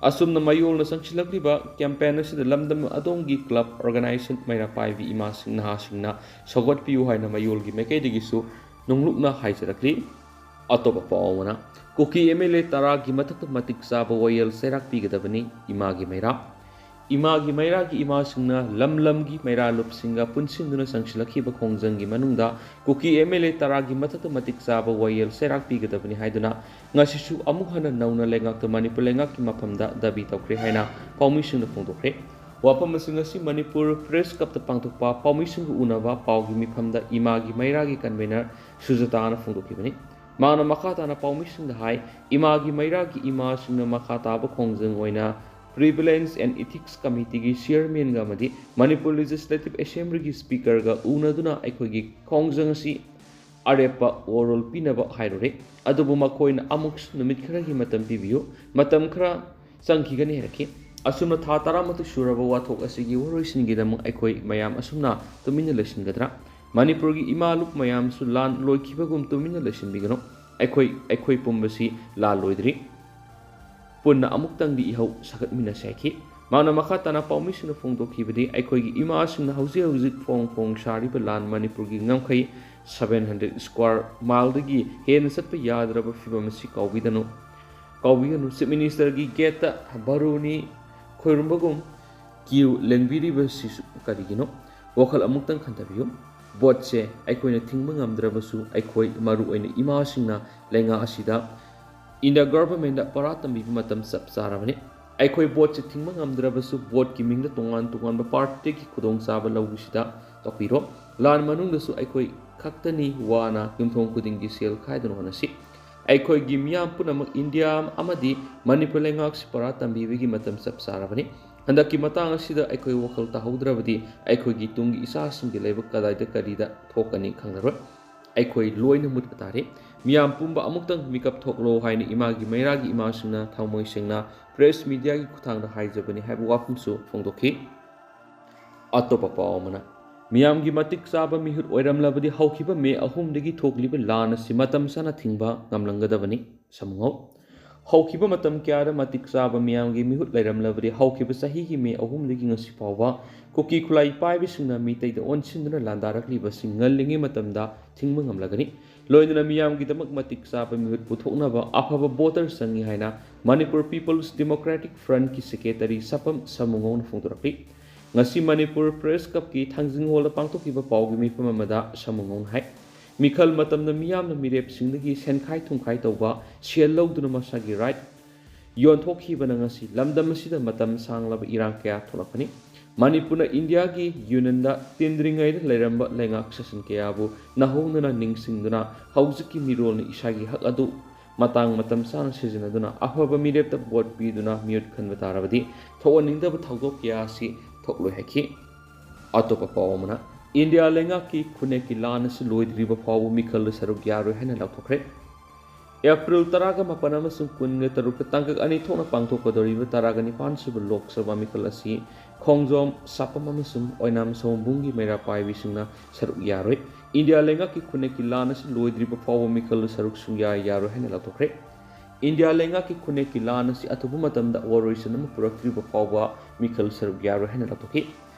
ꯑꯁꯨꯝꯅ ꯃꯌꯣꯜꯅ ꯆꯪꯁꯤꯜꯂꯛꯂꯤꯕ campaign ꯑꯁꯤꯗ ꯂꯝꯗꯝ ꯑꯗꯣꯝꯒꯤ club organization, ꯃꯩꯔꯥ ꯄꯥꯏꯕꯤ ꯏꯃꯥꯁꯤꯡ, ꯅꯍꯥꯁꯤꯡꯅ ꯁꯧꯒꯠꯄꯤꯌꯨ ꯍꯥꯏꯅ ꯃꯌꯣꯜꯒꯤ ꯃꯥꯏꯀꯩꯗꯒꯤꯁꯨ ꯅꯨꯡꯂꯨꯛꯅ ꯍꯥꯏꯖꯔꯛꯂꯤ꯫ ꯑꯇꯣꯞꯄ ꯄꯥꯎ ꯑꯃꯅ, ꯀꯨꯀꯤ ꯑꯦꯝ ꯑꯦꯜ ꯑꯦ ꯇꯔꯥꯒꯤ ꯃꯊꯛꯇ ꯃꯇꯤꯛ ꯆꯥꯕ ꯋꯥꯌꯦꯜ ꯆꯩꯔꯥꯛ ꯄꯤꯒꯗꯕꯅꯤ ꯏꯃꯥꯒꯤ ꯃꯩꯔꯥ꯫ ꯏꯃꯥꯒꯤ ꯃꯩꯔꯥꯒꯤ ꯏꯃꯥꯁꯤꯡꯅ ꯂꯝ ꯂꯝꯒꯤ ꯃꯩꯔꯥ ꯂꯨꯞꯁꯤꯡꯒ ꯄꯨꯟꯁꯤꯟꯗꯨꯅ ꯆꯪꯁꯤꯜꯂꯛꯈꯤꯕ ꯈꯣꯡꯖꯪꯒꯤ ꯃꯅꯨꯡꯗ ꯀꯨꯀꯤ ꯑꯦꯝ ꯑꯦꯜ ꯑꯦ ꯇꯔꯥꯒꯤ ꯃꯊꯛꯇ ꯃꯇꯤꯛ ꯆꯥꯕ ꯋꯥꯌꯦꯜ ꯆꯩꯔꯥꯛ ꯄꯤꯒꯗꯕꯅꯤ ꯍꯥꯏꯗꯨꯅ ꯉꯁꯤꯁꯨ ꯑꯃꯨꯛ ꯍꯟꯅ ꯅꯧꯅ ꯂꯩꯉꯥꯛꯇ ꯃꯅꯤꯄꯨꯔ ꯂꯩꯉꯥꯛꯀꯤ ꯃꯐꯝꯗ ꯗꯥꯕꯤ ꯇꯧꯈ꯭ꯔꯦ ꯍꯥꯏꯅ ꯄꯥꯎꯃꯤꯁꯤꯡꯅ ꯐꯣꯡꯗꯣꯛꯈ꯭ꯔꯦ꯫ ꯋꯥꯐꯝ ꯑꯁꯤ ꯉꯁꯤ ꯃꯅꯤꯄꯨꯔ ꯄ꯭ꯔꯦꯁ ꯀ꯭ꯂꯕꯇ ꯄꯥꯡꯊꯣꯛꯄ ꯄꯥꯎꯃꯤꯁꯤꯡꯒ ꯎꯅꯕ ꯄꯥꯎꯒꯤ ꯃꯤꯐꯝꯗ ꯏꯃꯥꯒꯤ ꯃꯩꯔꯥꯒꯤ ꯀꯟꯚꯦꯅꯔ ꯁꯨꯖꯥꯇꯥꯅ ꯐꯣꯡꯗꯣꯛꯈꯤꯕꯅꯤ꯫ ꯃꯍꯥꯛꯅ ꯃꯈꯥ ꯇꯥꯅ ꯄꯥꯎꯃꯤꯁꯤꯡꯗ ꯍꯥꯏ, ꯏꯃꯥꯒꯤ ꯃꯩꯔꯥꯒꯤ ꯏꯃꯥꯁꯤꯡꯅ ꯃꯈꯥ ꯇꯥꯕ ꯈꯣꯡꯖꯪ ꯑꯣꯏꯅ ꯄ꯭ꯔꯤꯚꯤꯂꯦꯟꯁ ꯑꯦꯟ ꯏꯊꯤꯛꯁ ꯀꯃꯤꯇꯤꯒꯤ ꯆꯤꯌꯔꯃꯦꯟꯒ ꯑꯃꯗꯤ ꯃꯅꯤꯄꯨꯔ ꯂꯦꯖꯤꯁꯂꯦꯇꯤꯚ ꯑꯦꯁꯦꯝꯕ꯭ꯂꯤꯒꯤ ꯁ꯭ꯄꯤꯀꯔꯒ ꯎꯅꯗꯨꯅ ꯑꯩꯈꯣꯏꯒꯤ ꯈꯣꯡꯖꯪ ꯑꯁꯤ ꯑꯔꯦꯞꯄ ꯋꯥꯔꯣꯜ ꯄꯤꯅꯕ ꯍꯥꯏꯔꯨꯔꯦ꯫ ꯑꯗꯨꯕꯨ ꯃꯈꯣꯏꯅ ꯑꯃꯨꯛꯁꯨ ꯅꯨꯃꯤꯠ ꯈꯔꯒꯤ ꯃꯇꯝ ꯄꯤꯕꯤꯌꯨ, ꯃꯇꯝ ꯈꯔ ꯆꯪꯈꯤꯒꯅꯤ ꯍꯥꯏꯔꯛꯈꯤ꯫ ꯑꯁꯨꯝꯅ ꯊꯥ ꯇꯔꯥꯃꯥꯊꯣꯏ ꯁꯨꯔꯕ ꯋꯥꯊꯣꯛ ꯑꯁꯤꯒꯤ ꯋꯥꯔꯣꯏꯁꯤꯟꯒꯤꯗꯃꯛ ꯑꯩꯈꯣꯏ ꯃꯌꯥꯝ ꯑꯁꯨꯝꯅ ꯇꯨꯃꯤꯟꯅ ꯂꯩꯁꯤꯟꯒꯗ꯭ꯔꯥ? ꯃꯅꯤꯄꯨꯔꯒꯤ ꯏꯃꯥ ꯂꯨꯞ ꯃꯌꯥꯝꯁꯨ ꯂꯥꯟ ꯂꯣꯏꯈꯤꯕꯒꯨꯝ ꯇꯨꯃꯤꯟꯅ ꯂꯩꯁꯤꯟꯕꯤꯒꯅꯨ꯫ ꯑꯩꯈꯣꯏ, ꯑꯩꯈꯣꯏ ꯄꯨꯝꯕꯁꯤ ꯂꯥꯟ ꯂꯣꯏꯗ꯭ꯔꯤ꯫ ꯄꯨꯟꯅ ꯑꯃꯨꯛꯇꯪꯗꯤ ꯏꯍꯧ ꯁꯥꯒꯠꯃꯤꯟꯅꯁꯤ ꯍꯥꯏꯈꯤ꯫ ꯃꯍꯥꯛꯅ ꯃꯈꯥ ꯇꯥꯅ ꯄꯥꯎꯃꯤꯁꯤꯡꯅ ꯐꯣꯡꯗꯣꯛꯈꯤꯕꯗꯤ, ꯑꯩꯈꯣꯏꯒꯤ ꯏꯃꯥꯁꯤꯡꯅ ꯍꯧꯖꯤꯛ ꯍꯧꯖꯤꯛ ꯐꯣꯡ ꯐꯣꯡ ꯁꯥꯔꯤꯕ ꯂꯥꯟ ꯃꯅꯤꯄꯨꯔꯒꯤ ꯉꯝꯈꯩ seven hundred square mile ꯗꯒꯤ ꯍꯦꯟꯅ ꯆꯠꯄ ꯌꯥꯗ꯭ꯔꯕ ꯐꯤꯕꯝ ꯑꯁꯤ ꯀꯥꯎꯕꯤꯗꯅꯨ꯫ ꯀꯥꯎꯕꯤꯒꯅꯨ꯫ ꯆꯤꯐ ꯃꯤꯅꯤꯁꯇꯔꯒꯤ ꯒꯦꯠꯇ ꯕꯥꯔꯨꯅꯤ ꯈꯣꯏꯔꯨꯝꯕꯒꯨꯝ ꯀ꯭ꯌꯨ ꯂꯦꯡꯕꯤꯔꯤꯕꯁꯤꯁꯨ ꯀꯔꯤꯒꯤꯅꯣ? ꯋꯥꯈꯜ ꯑꯃꯨꯛꯇꯪ ꯈꯟꯊꯕꯤꯌꯨ꯫ ꯚꯣꯠꯁꯦ ꯑꯩꯈꯣꯏꯅ ꯊꯤꯡꯕ ꯉꯝꯗ꯭ꯔꯕꯁꯨ, ꯑꯩꯈꯣꯏ, ꯃꯔꯨ ꯑꯣꯏꯅ ꯏꯃꯥꯁꯤꯡꯅ ꯂꯩꯉꯥꯛ ꯑꯁꯤꯗ in the government ꯗ ꯄꯔꯥ ꯇꯝꯕꯤꯕ ꯃꯇꯝ ꯆꯞ ꯆꯥꯔꯕꯅꯤ꯫ ꯑꯩꯈꯣꯏ ꯚꯣꯠꯁꯦ ꯊꯤꯡꯕ ꯉꯝꯗ꯭ꯔꯕꯁꯨ, ꯚꯣꯠꯀꯤ ꯃꯤꯡꯗ ꯇꯣꯉꯥꯟ ꯇꯣꯉꯥꯟꯕ ꯄꯥꯔꯇꯤꯒꯤ ꯈꯨꯗꯣꯡꯆꯥꯕ ꯂꯧꯕꯁꯤꯗ ꯇꯣꯛꯄꯤꯔꯣ꯫ ꯂꯥꯟ ꯃꯅꯨꯡꯗꯁꯨ ꯑꯩꯈꯣꯏ ꯈꯛꯇꯅꯤ ꯋꯥꯅ ꯌꯨꯝꯊꯣꯡ ꯈꯨꯗꯤꯡꯒꯤ ꯁꯦꯜ ꯈꯥꯏꯗꯨꯅ ꯍꯣꯠꯅꯁꯤ꯫ ꯑꯩꯈꯣꯏꯒꯤ ꯃꯤꯌꯥꯝ ꯄꯨꯝꯅꯃꯛ ꯏꯟꯗꯤꯌꯥ ꯑꯃꯗꯤ ꯃꯅꯤꯄꯨꯔ ꯂꯩꯉꯥꯛꯁꯤ ꯄꯔꯥ ꯇꯝꯕꯤꯕꯒꯤ ꯃꯇꯝ ꯆꯞ ꯆꯥꯔꯕꯅꯤ꯫ ꯍꯟꯗꯛꯀꯤ ꯃꯇꯥꯡ ꯑꯁꯤꯗ ꯑꯩꯈꯣꯏ ꯋꯥꯈꯜ ꯇꯥꯍꯧꯗ꯭ꯔꯕꯗꯤ ꯑꯩꯈꯣꯏꯒꯤ ꯇꯨꯡꯒꯤ ꯏꯆꯥꯁꯤꯡꯒꯤ ꯂꯥꯏꯕꯛ ꯀꯗꯥꯏꯗ ꯀꯔꯤꯗ ꯊꯣꯛꯀꯅꯤ ꯈꯪꯂꯔꯣꯏ꯫ ꯑꯩꯈꯣꯏ ꯂꯣꯏꯅ ꯃꯨꯠꯄ ꯇꯥꯔꯦ꯫ ꯃꯤꯌꯥꯝ ꯄꯨꯝꯕ ꯑꯃꯨꯛꯇꯪ ꯃꯤꯀꯞ ꯊꯣꯛꯂꯣ ꯍꯥꯏꯅ ꯏꯃꯥꯒꯤ ꯃꯩꯔꯥꯒꯤ ꯏꯃꯥꯁꯤꯡꯅ ꯊꯃꯣꯏ ꯁꯦꯡꯅ ꯄ꯭ꯔꯦꯁ ꯃꯤꯗꯤꯌꯥꯒꯤ ꯈꯨꯠꯊꯥꯡꯗ ꯍꯥꯏꯖꯕꯅꯤ ꯍꯥꯏꯕ ꯋꯥꯐꯝꯁꯨ ꯐꯣꯡꯗꯣꯛꯈꯤ꯫ ꯑꯇꯣꯞꯄ ꯄꯥꯎ ꯑꯃꯅ, ꯃꯤꯌꯥꯝꯒꯤ ꯃꯇꯤꯛ ꯆꯥꯕ ꯃꯤꯍꯨꯠ ꯑꯣꯏꯔꯝꯂꯕꯗꯤ ꯍꯧꯈꯤꯕ ꯃꯦ ꯑꯍꯨꯝꯗꯒꯤ ꯊꯣꯛꯂꯤꯕ ꯂꯥꯟ ꯑꯁꯤ ꯃꯇꯝ ꯆꯥꯅ ꯊꯤꯡꯕ ꯉꯝꯂꯝꯒꯗꯕꯅꯤ꯫ ꯁꯃꯨꯉꯧ꯫ ꯍꯧꯈꯤꯕ ꯃꯇꯝ ꯀꯌꯥꯗ ꯃꯇꯤꯛ ꯆꯥꯕ ꯃꯤꯌꯥꯝꯒꯤ ꯃꯤꯍꯨꯠ ꯂꯩꯔꯝꯂꯕꯗꯤ, ꯍꯧꯈꯤꯕ ꯆꯍꯤꯒꯤ ꯃꯦ ꯑꯍꯨꯝꯗꯒꯤ ꯉꯁꯤ ꯐꯥꯎꯕ ꯀꯨꯀꯤ ꯈꯨꯠꯂꯥꯏ ꯄꯥꯏꯕꯁꯤꯡꯅ ꯃꯤꯇꯩꯗ ꯑꯣꯟꯁꯤꯟꯗꯨꯅ ꯂꯥꯟꯗꯥꯔꯛꯂꯤꯕꯁꯤꯡ ꯉꯜꯂꯤꯉꯩ ꯃꯇꯝꯗ ꯊꯤꯡꯕ ꯉꯝꯂꯒꯅꯤ꯫ ꯂꯣꯏꯅꯅ ꯃꯤꯌꯥꯝꯒꯤꯗꯃꯛ ꯃꯇꯤꯛ ꯆꯥꯕ ꯃꯤꯍꯨꯠ ꯄꯨꯊꯣꯛꯅꯕ ꯑꯐꯕ ꯚꯣꯇꯔ ꯆꯪꯏ ꯍꯥꯏꯅ ꯃꯅꯤꯄꯨꯔ ꯄꯤꯄꯜꯁ ꯗꯦꯃꯣꯀ꯭ꯔꯦꯇꯤꯛ ꯐ꯭ꯔꯟꯠꯀꯤ ꯁꯦꯀ꯭ꯔꯦꯇꯔꯤ ꯁꯄꯝ ꯁꯃꯨꯉꯧꯅ ꯐꯣꯡꯗꯣꯔꯛꯂꯤ꯫ ꯉꯁꯤ ꯃꯅꯤꯄꯨꯔ ꯄ꯭ꯔꯦꯁ ꯀ꯭ꯂꯕꯀꯤ ꯊꯥꯡꯖꯤꯡ ꯍꯣꯜꯗ ꯄꯥꯡꯊꯣꯛꯈꯤꯕ ꯄꯥꯎꯒꯤ ꯃꯤꯐꯝ ꯑꯃꯗ ꯁꯃꯨꯉꯧꯅ ꯍꯥꯏ, ꯃꯤꯈꯜ ꯃꯇꯝꯗ ꯃꯤꯌꯥꯝꯅ ꯃꯤꯔꯦꯞꯁꯤꯡꯗꯒꯤ ꯁꯦꯟꯈꯥꯏ ꯊꯨꯝꯈꯥꯏ ꯇꯧꯕ, ꯁꯦꯜ ꯂꯧꯗꯨꯅ ꯃꯁꯥꯒꯤ ꯔꯥꯏꯠ ꯌꯣꯟꯊꯣꯛꯈꯤꯕꯅ ꯉꯁꯤ ꯂꯝꯗꯝ ꯑꯁꯤꯗ ꯃꯇꯝ ꯁꯥꯡꯂꯕ ꯏꯔꯥꯡ ꯀꯌꯥ ꯊꯣꯛꯂꯛꯄꯅꯤ꯫ ꯃꯅꯤꯄꯨꯔꯅ ꯏꯟꯗꯤꯌꯥꯒꯤ ꯌꯨꯅꯤꯌꯟꯗ ꯇꯤꯟꯗ꯭ꯔꯤꯉꯩꯗ ꯂꯩꯔꯝꯕ ꯂꯩꯉꯥꯛ ꯁꯥꯁꯟ ꯀꯌꯥꯕꯨ ꯅꯧꯍꯧꯅꯅ ꯅꯤꯡꯁꯤꯡꯗꯨꯅ ꯍꯧꯖꯤꯛꯀꯤ ꯃꯤꯔꯣꯜꯅ ꯏꯁꯥꯒꯤ ꯍꯛ ꯑꯗꯨ ꯃꯇꯥꯡ ꯃꯇꯝ ꯆꯥꯅ ꯁꯤꯖꯤꯟꯅꯗꯨꯅ ꯑꯐꯕ ꯃꯤꯔꯦꯞꯇ ꯚꯣꯠ ꯄꯤꯗꯨꯅ ꯃꯤꯍꯨꯠ ꯈꯟꯕ ꯇꯥꯔꯕꯗꯤ ꯊꯣꯛꯍꯟꯅꯤꯡꯗꯕ ꯊꯧꯗꯣꯛ ꯀꯌꯥ ꯑꯁꯤ ꯊꯣꯛꯂꯣꯏ ꯍꯥꯏꯈꯤ꯫ ꯑꯇꯣꯞꯄ ꯄꯥꯎ ꯑꯃꯅ, ꯏꯟꯗꯤꯌꯥ ꯂꯩꯉꯥꯛꯀꯤ ꯈꯨꯟꯅꯦꯛꯀꯤ ꯂꯥꯟ ꯑꯁꯤ ꯂꯣꯏꯗ꯭ꯔꯤꯕ ꯐꯥꯎꯕ ꯃꯤꯈꯜꯗ ꯁꯔꯨꯛ ꯌꯥꯔꯣꯏ ꯍꯥꯏꯅ ꯂꯥꯎꯊꯣꯛꯈ꯭ꯔꯦ꯫ ꯑꯦꯄ꯭ꯔꯤꯜ ꯇꯔꯥꯒ ꯃꯥꯄꯟ ꯑꯃꯁꯨꯡ ꯀꯨꯟꯒ ꯇꯔꯨꯛꯇ ꯇꯥꯡꯀꯛ ꯑꯅꯤ ꯊꯣꯛꯅ ꯄꯥꯡꯊꯣꯛꯀꯗꯧꯔꯤꯕ ꯇꯔꯥꯒ ꯅꯤꯄꯥꯟ ꯁꯨꯕ ꯂꯣꯛ ꯁꯚꯥ ꯃꯤꯈꯜ ꯑꯁꯤ ꯈꯣꯡꯖꯣꯝ, ꯁꯥꯄꯝ ꯑꯃꯁꯨꯡ ꯑꯣꯏꯅꯥꯝ ꯁꯑꯣꯝꯕꯨꯡꯒꯤ ꯃꯩꯔꯥ ꯄꯥꯏꯕꯤꯁꯤꯡꯅ ꯁꯔꯨꯛ ꯌꯥꯔꯣꯏ꯫ ꯏꯟꯗꯤꯌꯥ ꯂꯩꯉꯥꯛꯀꯤ ꯈꯨꯟꯅꯦꯛꯀꯤ ꯂꯥꯟ ꯑꯁꯤ ꯂꯣꯏꯗ꯭ꯔꯤꯕ ꯐꯥꯎꯕ ꯃꯤꯈꯜꯗ ꯁꯔꯨꯛ ꯁꯨꯡꯌꯥ ꯌꯥꯔꯣꯏ ꯍꯥꯏꯅ ꯂꯥꯎꯊꯣꯛꯈ꯭ꯔꯦ꯫ ꯏꯟꯗꯤꯌꯥ ꯂꯩꯉꯥꯛꯀꯤ ꯈꯨꯟꯅꯦꯛꯀꯤ ꯂꯥꯟ ꯑꯁꯤ ꯑꯊꯨꯕ ꯃꯇꯝꯗ ꯋꯥꯔꯣꯏꯁꯤꯟ ꯑꯃ ꯄꯨꯔꯛꯇ꯭ꯔꯤꯕ ꯐꯥꯎꯕ ꯃꯤꯈꯜ ꯁꯔꯨꯛ ꯌꯥꯔꯣꯏ ꯍꯥꯏꯅ ꯂꯥꯎꯊꯣꯛꯈꯤ꯫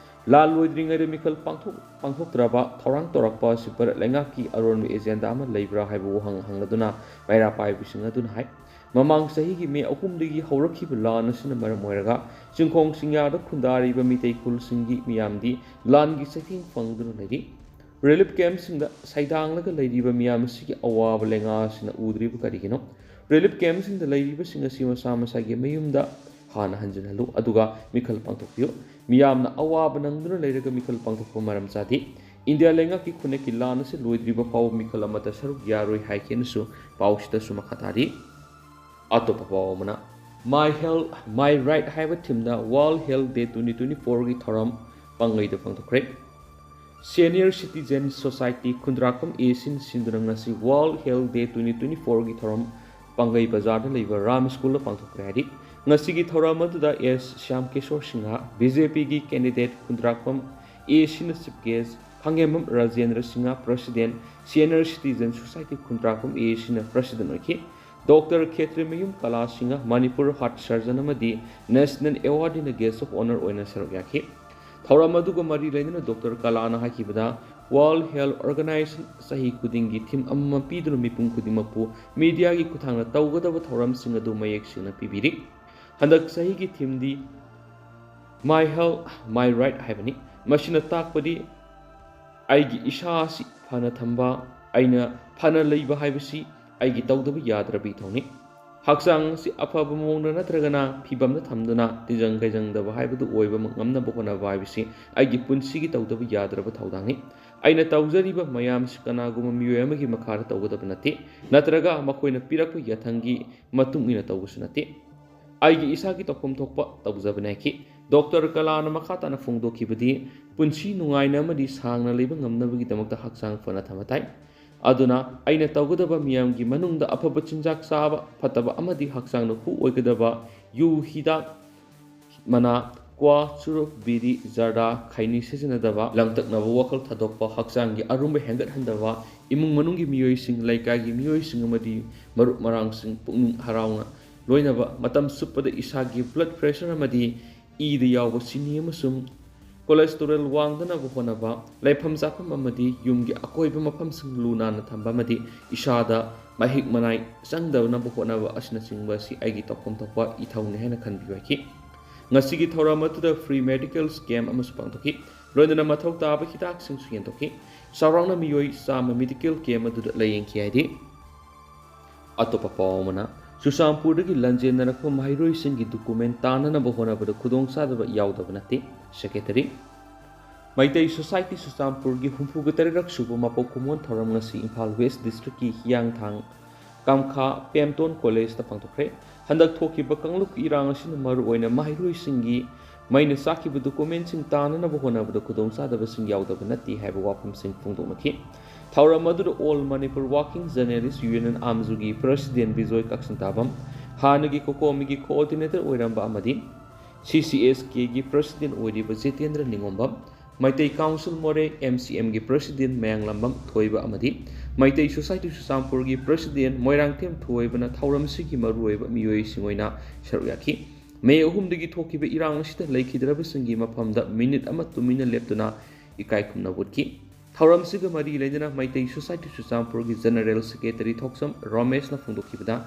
ꯂꯥꯟ ꯂꯣꯏꯗ꯭ꯔꯤꯉꯩꯗ ꯃꯤꯈꯜ ꯄꯥꯡꯊꯣꯛ-, ꯄꯥꯡꯊꯣꯛꯇ꯭ꯔꯕ ꯊꯧꯔꯥꯡ ꯇꯧꯔꯛꯄ ꯑꯁꯤ ꯚꯥꯔꯠ ꯂꯩꯉꯥꯛꯀꯤ ꯑꯔꯣꯟꯕ ꯑꯦꯖꯦꯟꯗꯥ ꯑꯃ ꯂꯩꯕ꯭ꯔꯥ ꯍꯥꯏꯕ ꯋꯥꯍꯪ ꯍꯪꯂꯗꯨꯅ ꯃꯩꯔꯥ ꯄꯥꯏꯕꯤꯁꯤꯡ ꯑꯗꯨꯅ ꯍꯥꯏ, ꯃꯃꯥꯡ ꯆꯍꯤꯒꯤ ꯃꯦ ꯑꯍꯨꯝꯗꯒꯤ ꯍꯧꯔꯛꯈꯤꯕ ꯂꯥꯟ ꯑꯁꯤꯅ ꯃꯔꯝ ꯑꯣꯏꯔꯒ ꯆꯤꯡꯈꯣꯡ ꯆꯤꯡꯌꯥꯗ ꯈꯨꯟꯗꯥꯔꯤꯕ ꯃꯤꯇꯩ ꯈꯨꯜꯁꯤꯡꯒꯤ ꯃꯤꯌꯥꯝꯗꯤ ꯂꯥꯟꯒꯤ ꯆꯩꯊꯦꯡ ꯐꯪꯗꯨꯅ ꯂꯩꯔꯤ꯫ ꯔꯤꯂꯤꯐ ꯀꯦꯝꯞꯁꯤꯡꯗ ꯁꯩꯗꯥꯡꯂꯒ ꯂꯩꯔꯤꯕ ꯃꯤꯌꯥꯝ ꯑꯁꯤꯒꯤ ꯑꯋꯥꯕ ꯂꯩꯉꯥꯛ ꯑꯁꯤꯅ ꯎꯗ꯭ꯔꯤꯕ ꯀꯔꯤꯒꯤꯅꯣ? ꯔꯤꯂꯤꯐ ꯀꯦꯝꯞꯁꯤꯡꯗ ꯂꯩꯔꯤꯕꯁꯤꯡ ꯑꯁꯤ ꯃꯁꯥ ꯃꯁꯥꯒꯤ ꯃꯌꯨꯝꯗ ꯍꯥꯟꯅ ꯍꯟꯖꯤꯜꯍꯜꯂꯨ, ꯑꯗꯨꯒ ꯃꯤꯈꯜ ꯄꯥꯡꯊꯣꯛꯄꯤꯌꯨ꯫ ꯃꯤꯌꯥꯝꯅ ꯑꯋꯥꯕ ꯅꯪꯗꯨꯅ ꯂꯩꯔꯒ ꯃꯤꯈꯜ ꯄꯥꯡꯊꯣꯛꯄ ꯃꯔꯝ ꯆꯥꯗꯦ꯫ ꯏꯟꯗꯤꯌꯥ ꯂꯩꯉꯥꯛꯀꯤ ꯈꯨꯟꯅꯦꯛꯀꯤ ꯂꯥꯟ ꯑꯁꯤ ꯂꯣꯏꯗ꯭ꯔꯤꯕ ꯐꯥꯎꯕ ꯃꯤꯈꯜ ꯑꯃꯠꯇ ꯁꯔꯨꯛ ꯌꯥꯔꯣꯏ ꯍꯥꯏꯈꯤꯅꯁꯨ ꯄꯥꯎꯁꯤꯗꯁꯨ ꯃꯈꯥ ꯇꯥꯔꯤ꯫ ꯑꯇꯣꯞꯄ ꯄꯥꯎ ꯑꯃꯅ, My Health, My Right ꯍꯥꯏꯕ ꯊꯤꯝꯗ World Health Day twenty twenty-fourꯒꯤ ꯊꯧꯔꯝ ꯄꯥꯡꯒꯩꯗ ꯄꯥꯡꯊꯣꯛꯈ꯭ꯔꯦ꯫ Senior Citizen Society ꯈꯨꯟꯗ꯭ꯔꯥꯛꯄꯝ ꯑꯦꯁꯤꯅ ꯁꯤꯟꯗꯨꯅ ꯉꯁꯤ World Health Day twenty twenty-fourꯒꯤ ꯊꯧꯔꯝ ꯄꯥꯡꯒꯩ ꯕꯖꯥꯔꯗ ꯂꯩꯕ ꯔꯥꯝ ꯁ꯭ꯀꯨꯜꯗ ꯄꯥꯡꯊꯣꯛꯈ꯭ꯔꯦ ꯍꯥꯏꯔꯤ꯫ ꯉꯁꯤꯒꯤ ꯊꯧꯔꯝ ꯑꯗꯨꯗ ꯑꯦꯁ ꯁ꯭ꯌꯥꯝ ꯀꯤꯁꯣꯔ ꯁꯤꯡꯍ, ꯕꯤꯖꯦꯄꯤꯒꯤ candidate ꯈꯨꯟꯗ꯭ꯔꯥꯛꯄꯝ ꯑꯦꯁꯤꯅ chief guest, Khangembam Rajendra Singh, president, Senior Citizen Society ꯈꯨꯟꯗ꯭ꯔꯥꯛꯄꯝ ꯑꯦꯁꯤꯅ president ꯑꯣꯏꯈꯤ꯫ Doctor Khetrimayum Kala Singh, Manipur heart surgeon ꯑꯃꯗꯤ National Award in the Guest of Honour ꯑꯣꯏꯅ ꯁꯔꯨꯛ ꯌꯥꯈꯤ꯫ ꯊꯧꯔꯝ ꯑꯗꯨꯒ ꯃꯔꯤ ꯂꯩꯅꯅ ꯗꯣꯛꯇꯔ ꯀꯂꯥꯅ ꯍꯥꯏꯈꯤꯕꯗ, World Health Organization ꯆꯍꯤ ꯈꯨꯗꯤꯡꯒꯤ theme ꯑꯃꯃꯝ ꯄꯤꯗꯨꯅ ꯃꯤꯄꯨꯝ ꯈꯨꯗꯤꯡꯃꯛꯄꯨ mediaꯒꯤ ꯈꯨꯠꯊꯥꯡꯗ ꯇꯧꯒꯗꯕ ꯊꯧꯔꯝꯁꯤꯡ ꯑꯗꯨ ꯃꯌꯦꯛ ꯁꯦꯡꯅ ꯄꯤꯕꯤꯔꯤ꯫ ꯍꯟꯗꯛ ꯆꯍꯤꯒꯤ themeꯗꯤ My Health, My Right ꯍꯥꯏꯕꯅꯤ꯫ ꯃꯁꯤꯅ ꯇꯥꯛꯄꯗꯤ ꯑꯩꯒꯤ ꯏꯁꯥ ꯑꯁꯤ ꯐꯅ ꯊꯝꯕ, ꯑꯩꯅ ꯐꯅ ꯂꯩꯕ ꯍꯥꯏꯕꯁꯤ ꯑꯩꯒꯤ ꯇꯧꯗꯕ ꯌꯥꯗ꯭ꯔꯕ ꯏꯊꯧꯅꯤ꯫ ꯍꯛꯆꯥꯡ ꯑꯁꯤ ꯑꯐꯕ ꯃꯑꯣꯡꯗ ꯅꯠꯇ꯭ꯔꯒꯅ ꯐꯤꯕꯝꯗ ꯊꯝꯗꯨꯅ ꯇꯤꯟꯖꯪ ꯀꯩꯖꯪꯗꯕ ꯍꯥꯏꯕꯗꯨ ꯑꯣꯏꯕ ꯉꯝꯅꯕ ꯍꯣꯠꯅꯕ ꯍꯥꯏꯕꯁꯤ ꯑꯩꯒꯤ ꯄꯨꯟꯁꯤꯒꯤ ꯇꯧꯗꯕ ꯌꯥꯗ꯭ꯔꯕ ꯊꯧꯗꯥꯡꯅꯤ꯫ ꯑꯩꯅ ꯇꯧꯖꯔꯤꯕ ꯃꯌꯥꯝꯁꯤ ꯀꯅꯥꯒꯨꯝꯕ ꯃꯤꯑꯣꯏ ꯑꯃꯒꯤ ꯃꯈꯥꯗ ꯇꯧꯒꯗꯕ ꯅꯠꯇꯦ, ꯅꯠꯇ꯭ꯔꯒ ꯃꯈꯣꯏꯅ ꯄꯤꯔꯛꯄ ꯌꯥꯊꯪꯒꯤ ꯃꯇꯨꯡ ꯏꯟꯅ ꯇꯧꯕꯁꯨ ꯅꯠꯇꯦ꯫ ꯑꯩꯒꯤ ꯏꯁꯥꯒꯤ ꯇꯧꯐꯝ ꯊꯣꯛꯄ ꯇꯧꯖꯕꯅꯦ ꯍꯥꯏꯈꯤ꯫ ꯗꯣꯛꯇꯔ ꯀꯂꯥꯅ ꯃꯈꯥ ꯇꯥꯅ ꯐꯣꯡꯗꯣꯛꯈꯤꯕꯗꯤ, ꯄꯨꯟꯁꯤ ꯅꯨꯡꯉꯥꯏꯅ ꯑꯃꯗꯤ ꯁꯥꯡꯅ ꯂꯩꯕ ꯉꯝꯅꯕꯒꯤꯗꯃꯛꯇ ꯍꯛꯆꯥꯡ ꯐꯅ ꯊꯝꯕ ꯇꯥꯏ꯫ ꯑꯗꯨꯅ ꯑꯩꯅ ꯇꯧꯒꯗꯕ ꯃꯤꯌꯥꯝꯒꯤ ꯃꯅꯨꯡꯗ ꯑꯐꯕ ꯆꯤꯟꯖꯥꯛ ꯆꯥꯕ, ꯐꯠꯇꯕ ꯑꯃꯗꯤ ꯍꯛꯆꯥꯡꯗ ꯍꯨ ꯑꯣꯏꯒꯗꯕ ꯌꯨ, ꯍꯤꯗꯥꯛ, ꯃꯅꯥ, ꯀ꯭ꯋꯥ, ꯆꯨꯔꯨꯞ, ꯕꯤꯔꯤ, ꯖꯔꯗꯥ, ꯈꯩꯅꯤ ꯁꯤꯖꯤꯟꯅꯗꯕ, ꯂꯥꯡꯇꯛꯅꯕ ꯋꯥꯈꯜ ꯊꯥꯗꯣꯛꯄ, ꯍꯛꯆꯥꯡꯒꯤ ꯑꯔꯨꯝꯕ ꯍꯦꯟꯒꯠꯍꯟꯗꯕ, ꯏꯃꯨꯡ ꯃꯅꯨꯡꯒꯤ ꯃꯤꯑꯣꯏꯁꯤꯡ, ꯂꯩꯀꯥꯏꯒꯤ ꯃꯤꯑꯣꯏꯁꯤꯡ ꯑꯃꯗꯤ ꯃꯔꯨꯞ ꯃꯔꯥꯡꯁꯤꯡ ꯄꯨꯛꯅꯤꯡ ꯍꯔꯥꯎꯅ ꯂꯣꯏꯅꯕ, ꯃꯇꯝ ꯆꯨꯞꯄꯗ ꯏꯁꯥꯒꯤ blood pressure ꯑꯃꯗꯤ ꯏꯗ ꯌꯥꯎꯕ ꯆꯤꯅꯤ ꯑꯃꯁꯨꯡ cholesterol ꯋꯥꯡꯗꯅꯕ ꯍꯣꯠꯅꯕ, ꯂꯩꯐꯝ ꯆꯥꯐꯝ ꯑꯃꯗꯤ ꯌꯨꯝꯒꯤ ꯑꯀꯣꯏꯕ ꯃꯐꯝꯁꯤꯡ ꯂꯨ ꯅꯥꯟꯅ ꯊꯝꯕ ꯑꯃꯗꯤ ꯏꯁꯥꯗ ꯃꯍꯤꯛ ꯃꯅꯥꯏ ꯆꯪꯗꯅꯕ ꯍꯣꯠꯅꯕ ꯑꯁꯤꯅꯆꯤꯡꯕ ꯑꯁꯤ ꯑꯩꯒꯤ ꯇꯧꯐꯝ ꯊꯣꯛꯄ ꯏꯊꯧꯅꯤ ꯍꯥꯏꯅ ꯈꯟꯕꯤꯌꯨ ꯍꯥꯏꯈꯤ꯫ ꯉꯁꯤꯒꯤ ꯊꯧꯔꯝ ꯑꯗꯨꯗ free medical camp ꯑꯃꯁꯨ ꯄꯥꯡꯊꯣꯛꯈꯤ꯫ ꯂꯣꯏꯅꯅ ꯃꯊꯧ ꯇꯥꯕ ꯍꯤꯗꯥꯛꯁꯤꯡꯁꯨ ꯌꯦꯟꯊꯣꯛꯈꯤ꯫ ꯆꯥꯎꯔꯥꯛꯅ ꯃꯤꯑꯣꯏ ꯆꯥꯝꯃ medical camp ꯑꯗꯨꯗ ꯂꯥꯌꯦꯡꯈꯤ ꯍꯥꯏꯔꯤ꯫ ꯑꯇꯣꯞꯄ ꯄꯥꯎ ꯑꯃꯅ, ꯆꯨꯔꯆꯥꯟꯄꯨꯔꯗꯒꯤ ꯂꯥꯟꯖꯦꯟꯅꯔꯛꯄ ꯃꯍꯩꯔꯣꯏꯁꯤꯡꯒꯤ document ꯇꯥꯟꯅꯅꯕ ꯍꯣꯠꯅꯕꯗ ꯈꯨꯗꯣꯡꯆꯥꯗꯕ ꯌꯥꯎꯗꯕ ꯅꯠꯇꯦ꯫ Secretary꯫ ꯃꯩꯇꯩ Society ꯆꯨꯔꯆꯥꯟꯄꯨꯔꯒꯤ ꯍꯨꯝꯐꯨꯒ ꯇꯔꯦꯠꯔꯛ ꯁꯨꯕ ꯃꯄꯣꯛ ꯀꯨꯝꯑꯣꯟ ꯊꯧꯔꯝ ꯉꯁꯤ ꯏꯝꯐꯥꯜ West Districtꯀꯤ ꯍꯤꯌꯥꯡꯊꯥꯡ ꯀꯥꯝꯈꯥ ꯄꯦꯝꯇꯣꯟ Collegeꯇ ꯄꯥꯡꯊꯣꯛꯈ꯭ꯔꯦ꯫ ꯍꯟꯗꯛ ꯊꯣꯛꯈꯤꯕ ꯀꯥꯡꯂꯨꯞꯀꯤ ꯏꯔꯥꯡ ꯑꯁꯤꯅ ꯃꯔꯨꯑꯣꯏꯅ ꯃꯍꯩꯔꯣꯏꯁꯤꯡꯒꯤ ꯃꯩꯅ ꯆꯥꯛꯈꯤꯕ documentꯁꯤꯡ ꯇꯥꯟꯅꯅꯕ ꯍꯣꯠꯅꯕꯗ ꯈꯨꯗꯣꯡꯆꯥꯗꯕꯁꯤꯡ ꯌꯥꯎꯗꯕ ꯅꯠꯇꯦ ꯍꯥꯏꯕ ꯋꯥꯐꯝꯁꯤꯡ ꯐꯣꯡꯗꯣꯛꯅꯈꯤ꯫ ꯊꯧꯔꯝ ꯑꯗꯨꯗ All Manipur Working Journalist Union, ꯑꯥꯝꯖꯨꯒꯤ President Bijoy ꯀꯛꯆꯤꯡꯇꯥꯕꯝ, ꯍꯥꯟꯅꯒꯤ COCOMIꯒꯤ Coordinator ꯑꯣꯏꯔꯝꯕ ꯑꯃꯗꯤ CCSKꯒꯤ President ꯑꯣꯏꯔꯤꯕ ꯖꯤꯇꯦꯟꯗ꯭ꯔ ꯅꯤꯉꯣꯝꯕꯝ, ꯃꯩꯇꯩ Council ꯃꯣꯔꯦ, MCMꯒꯤ President ꯃꯌꯥꯡꯂꯝꯕꯝ ꯊꯣꯏꯕ ꯑꯃꯗꯤ ꯃꯩꯇꯩ ꯁꯣꯁꯥꯏꯇꯤ ꯆꯨꯔꯆꯥꯟꯄꯨꯔꯒꯤ ꯄ꯭ꯔꯦꯁꯤꯗꯦꯟ ꯃꯣꯏꯔꯥꯡꯊꯦꯝ ꯊꯣꯏꯕꯅ ꯊꯧꯔꯝꯁꯤꯒꯤ ꯃꯔꯨꯑꯣꯏꯕ ꯃꯤꯑꯣꯏꯁꯤꯡ ꯑꯣꯏꯅ ꯁꯔꯨꯛ ꯌꯥꯈꯤ꯫ ꯃꯦ ꯑꯍꯨꯝꯗꯒꯤ ꯊꯣꯛꯈꯤꯕ ꯏꯔꯥꯡ ꯑꯁꯤꯗ ꯂꯩꯈꯤꯗ꯭ꯔꯕꯁꯤꯡꯒꯤ ꯃꯐꯝꯗ ꯃꯤꯅꯤꯠ ꯑꯃ ꯇꯨꯃꯤꯟꯅ ꯂꯦꯞꯇꯨꯅ ꯏꯀꯥꯏ ꯈꯨꯝꯅꯕ ꯎꯠꯈꯤ꯫ ꯊꯧꯔꯝꯁꯤꯒ ꯃꯔꯤ ꯂꯩꯅꯅ ꯃꯩꯇꯩ ꯁꯣꯁꯥꯏꯇꯤ ꯆꯨꯔꯆꯥꯟꯄꯨꯔꯒꯤ ꯖꯦꯅꯔꯦꯜ ꯁꯦꯀ꯭ꯔꯦꯇꯔꯤ ꯊꯣꯛꯆꯝ ꯔꯣꯃꯦꯁꯅ ꯐꯣꯡꯗꯣꯛꯈꯤꯕꯗ,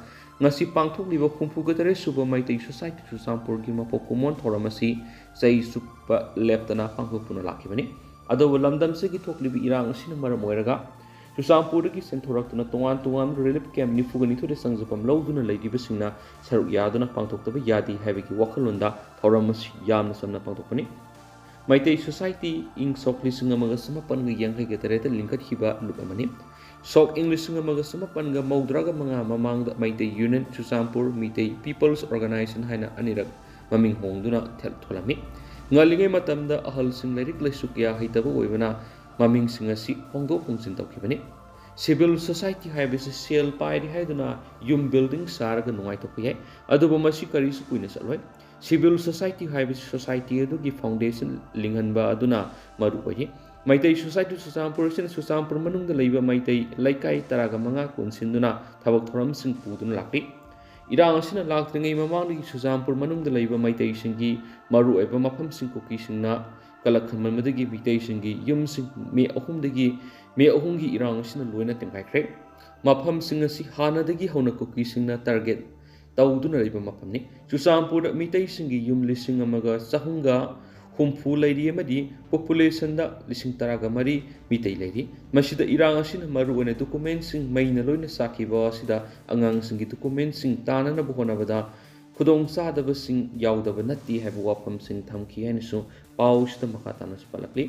ꯉꯁꯤ ꯄꯥꯡꯊꯣꯛꯂꯤꯕ ꯍꯨꯝꯐꯨꯒ ꯇꯔꯦꯠ ꯁꯨꯕ ꯃꯩꯇꯩ ꯁꯣꯁꯥꯏꯇꯤ ꯆꯨꯔꯆꯥꯟꯄꯨꯔꯒꯤ ꯃꯄꯣꯛ ꯀꯨꯝꯑꯣꯟ ꯊꯧꯔꯝ ꯑꯁꯤ ꯆꯍꯤ ꯆꯨꯞꯄ ꯂꯦꯞꯇꯅ ꯄꯥꯡꯊꯣꯛꯇꯨꯅ ꯂꯥꯛꯈꯤꯕꯅꯤ꯫ ꯑꯗꯨꯕꯨ ꯂꯝꯗꯝꯁꯤꯒꯤ ꯊꯣꯛꯂꯤꯕ ꯏꯔꯥꯡ ꯑꯁꯤꯅ ꯃꯔꯝ ꯑꯣꯏꯔꯒ ꯆꯨꯔꯆꯥꯟꯄꯨꯔꯗꯒꯤ ꯆꯦꯟꯊꯣꯔꯛꯇꯨꯅ ꯇꯣꯉꯥꯟ ꯇꯣꯉꯥꯟꯕ ꯔꯤꯂꯤꯐ ꯀꯦꯝꯞ ꯅꯤꯐꯨꯒ ꯅꯤꯊꯣꯏꯗ ꯆꯪꯖꯐꯝ ꯂꯧꯗꯨꯅ ꯂꯩꯔꯤꯕꯁꯤꯡꯅ ꯁꯔꯨꯛ ꯌꯥꯗꯨꯅ ꯄꯥꯡꯊꯣꯛꯇꯕ ꯌꯥꯗꯦ ꯍꯥꯏꯕꯒꯤ ꯋꯥꯈꯜꯂꯣꯟꯗ ꯊꯧꯔꯝ ꯑꯁꯤ ꯌꯥꯝꯅ ꯆꯝꯅ ꯄꯥꯡꯊꯣꯛꯄꯅꯤ꯫ ꯃꯩꯇꯩ ꯁꯣꯁꯥꯏꯇꯤ ꯏꯪ ꯁꯣꯛ ꯂꯤꯁꯤꯡ ꯑꯃꯒ ꯆꯃꯥꯄꯟꯒ ꯌꯥꯡꯈꯩꯒ ꯇꯔꯦꯠꯇ ꯂꯤꯡꯈꯠꯈꯤꯕ ꯂꯨꯞ ꯑꯃꯅꯤ꯫ ꯁꯣꯛ ꯏꯪ ꯂꯤꯁꯤꯡ ꯑꯃꯒ ꯆꯃꯥꯄꯟꯒ ꯃꯧꯗ꯭ꯔꯥꯒ ꯃꯉꯥ ꯃꯃꯥꯡꯗ Meitei union Churachandpur, Meitei people's organisation ꯍꯥꯏꯅ ꯑꯅꯤꯔꯛ ꯃꯃꯤꯡ ꯍꯣꯡꯗꯨꯅ ꯊꯦꯜ-, ꯊꯣꯜꯂꯝꯃꯤ꯫ ꯉꯜꯂꯤꯉꯩ ꯃꯇꯝꯗ ꯑꯍꯜꯁꯤꯡ ꯂꯥꯏꯔꯤꯛ ꯂꯥꯏꯁꯨ ꯀꯌꯥ ꯍꯩꯇꯕ ꯑꯣꯏꯕꯅ ꯃꯃꯤꯡꯁꯤꯡ ꯑꯁꯤ ꯍꯣꯡꯗꯣꯛ ꯍꯣꯡꯖꯤꯟ ꯇꯧꯈꯤꯕꯅꯤ꯫ ꯁꯤꯚꯤꯜ ꯁꯣꯁꯥꯏꯇꯤ ꯍꯥꯏꯕꯁꯤ ꯁꯦꯜ ꯄꯥꯏꯔꯦ ꯍꯥꯏꯗꯨꯅ ꯌꯨꯝ ꯕꯤꯜꯗꯤꯡ ꯁꯥꯔꯒ ꯅꯨꯡꯉꯥꯏꯊꯣꯛꯄ ꯌꯥꯏ, ꯑꯗꯨꯕꯨ ꯃꯁꯤ ꯀꯔꯤꯁꯨ ꯀꯨꯏꯅ ꯆꯠꯂꯣꯏ꯫ ꯁꯤꯚꯤꯜ ꯁꯣꯁꯥꯏꯇꯤ ꯍꯥꯏꯕꯁꯤ ꯁꯣꯁꯥꯏꯇꯤ ꯑꯗꯨꯒꯤ ꯐꯥꯎꯟꯗꯦꯁꯟ ꯂꯤꯡꯍꯟꯕ ꯑꯗꯨꯅ ꯃꯔꯨ ꯑꯣꯏꯔꯤ꯫ ꯃꯩꯇꯩ ꯁꯣꯁꯥꯏꯇꯤ ꯆꯨꯔꯆꯥꯟꯄꯨꯔ ꯑꯁꯤꯅ ꯆꯨꯔꯆꯥꯟꯄꯨꯔ ꯃꯅꯨꯡꯗ ꯂꯩꯕ ꯃꯩꯇꯩ ꯂꯩꯀꯥꯏ ꯇꯔꯥꯒ ꯃꯉꯥ ꯀꯣꯟꯁꯤꯟꯗꯨꯅ ꯊꯕꯛ ꯊꯧꯔꯝꯁꯤꯡ ꯄꯨꯗꯨꯅ ꯂꯥꯛꯂꯤ꯫ ꯏꯔꯥꯡ ꯑꯁꯤꯅ ꯂꯥꯛꯇ꯭ꯔꯤꯉꯩ ꯃꯃꯥꯡꯗꯒꯤ ꯆꯨꯔꯆꯥꯟꯄꯨꯔ ꯃꯅꯨꯡꯗ ꯂꯩꯕ ꯃꯩꯇꯩꯁꯤꯡꯒꯤ ꯃꯔꯨꯑꯣꯏꯕ ꯃꯐꯝꯁꯤꯡ ꯀꯨꯀꯤꯁꯤꯡꯅ ꯀꯂꯛ ꯈꯟꯕꯗꯒꯤ ꯃꯩꯇꯩꯁꯤꯡꯒꯤ ꯌꯨꯝꯁꯤꯡ ꯃꯦ ꯑꯍꯨꯝꯗꯒꯤ, ꯃꯦ ꯑꯍꯨꯝꯒꯤ ꯏꯔꯥꯡ ꯑꯁꯤꯅ ꯂꯣꯏꯅ ꯇꯦꯡꯈꯥꯏꯈ꯭ꯔꯦ꯫ ꯃꯐꯝꯁꯤꯡ ꯑꯁꯤ ꯍꯥꯟꯅꯗꯒꯤ ꯍꯧꯅ ꯀꯨꯀꯤꯁꯤꯡꯅ ꯇꯥꯔꯒꯦꯠ ꯇꯧꯗꯨꯅ ꯂꯩꯕ ꯃꯐꯝꯅꯤ꯫ ꯆꯨꯔꯆꯥꯟꯄꯨꯔꯗ ꯃꯤꯇꯩꯁꯤꯡꯒꯤ ꯌꯨꯝ ꯂꯤꯁꯤꯡ ꯑꯃꯒ ꯆꯍꯨꯝꯒ ꯍꯨꯝꯐꯨ ꯂꯩꯔꯤ ꯑꯃꯗꯤ ꯄꯣꯄꯨꯂꯦꯁꯟꯗ ꯂꯤꯁꯤꯡ ꯇꯔꯥꯒ ꯃꯔꯤ ꯃꯤꯇꯩ ꯂꯩꯔꯤ꯫ ꯃꯁꯤꯗ ꯏꯔꯥꯡ ꯑꯁꯤꯅ ꯃꯔꯨꯑꯣꯏꯅ ꯗꯣꯀꯨꯃꯦꯟꯁꯤꯡ ꯃꯩꯅ ꯂꯣꯏꯅ ꯆꯥꯛꯈꯤꯕ ꯑꯁꯤꯗ ꯑꯉꯥꯡꯁꯤꯡꯒꯤ ꯗꯣꯀꯨꯃꯦꯟꯁꯤꯡ ꯇꯥꯅꯅꯕ ꯍꯣꯠꯅꯕꯗ ꯈꯨꯗꯣꯡꯆꯥꯗꯕꯁꯤꯡ ꯌꯥꯎꯗꯕ ꯅꯠꯇꯦ ꯍꯥꯏꯕ ꯋꯥꯐꯝꯁꯤꯡ ꯊꯝꯈꯤ ꯍꯥꯏꯅꯁꯨ ꯄꯥꯎꯁꯤꯗ ꯃꯈꯥ ꯇꯥꯅꯁꯨ ꯄꯜꯂꯛꯂꯤ꯫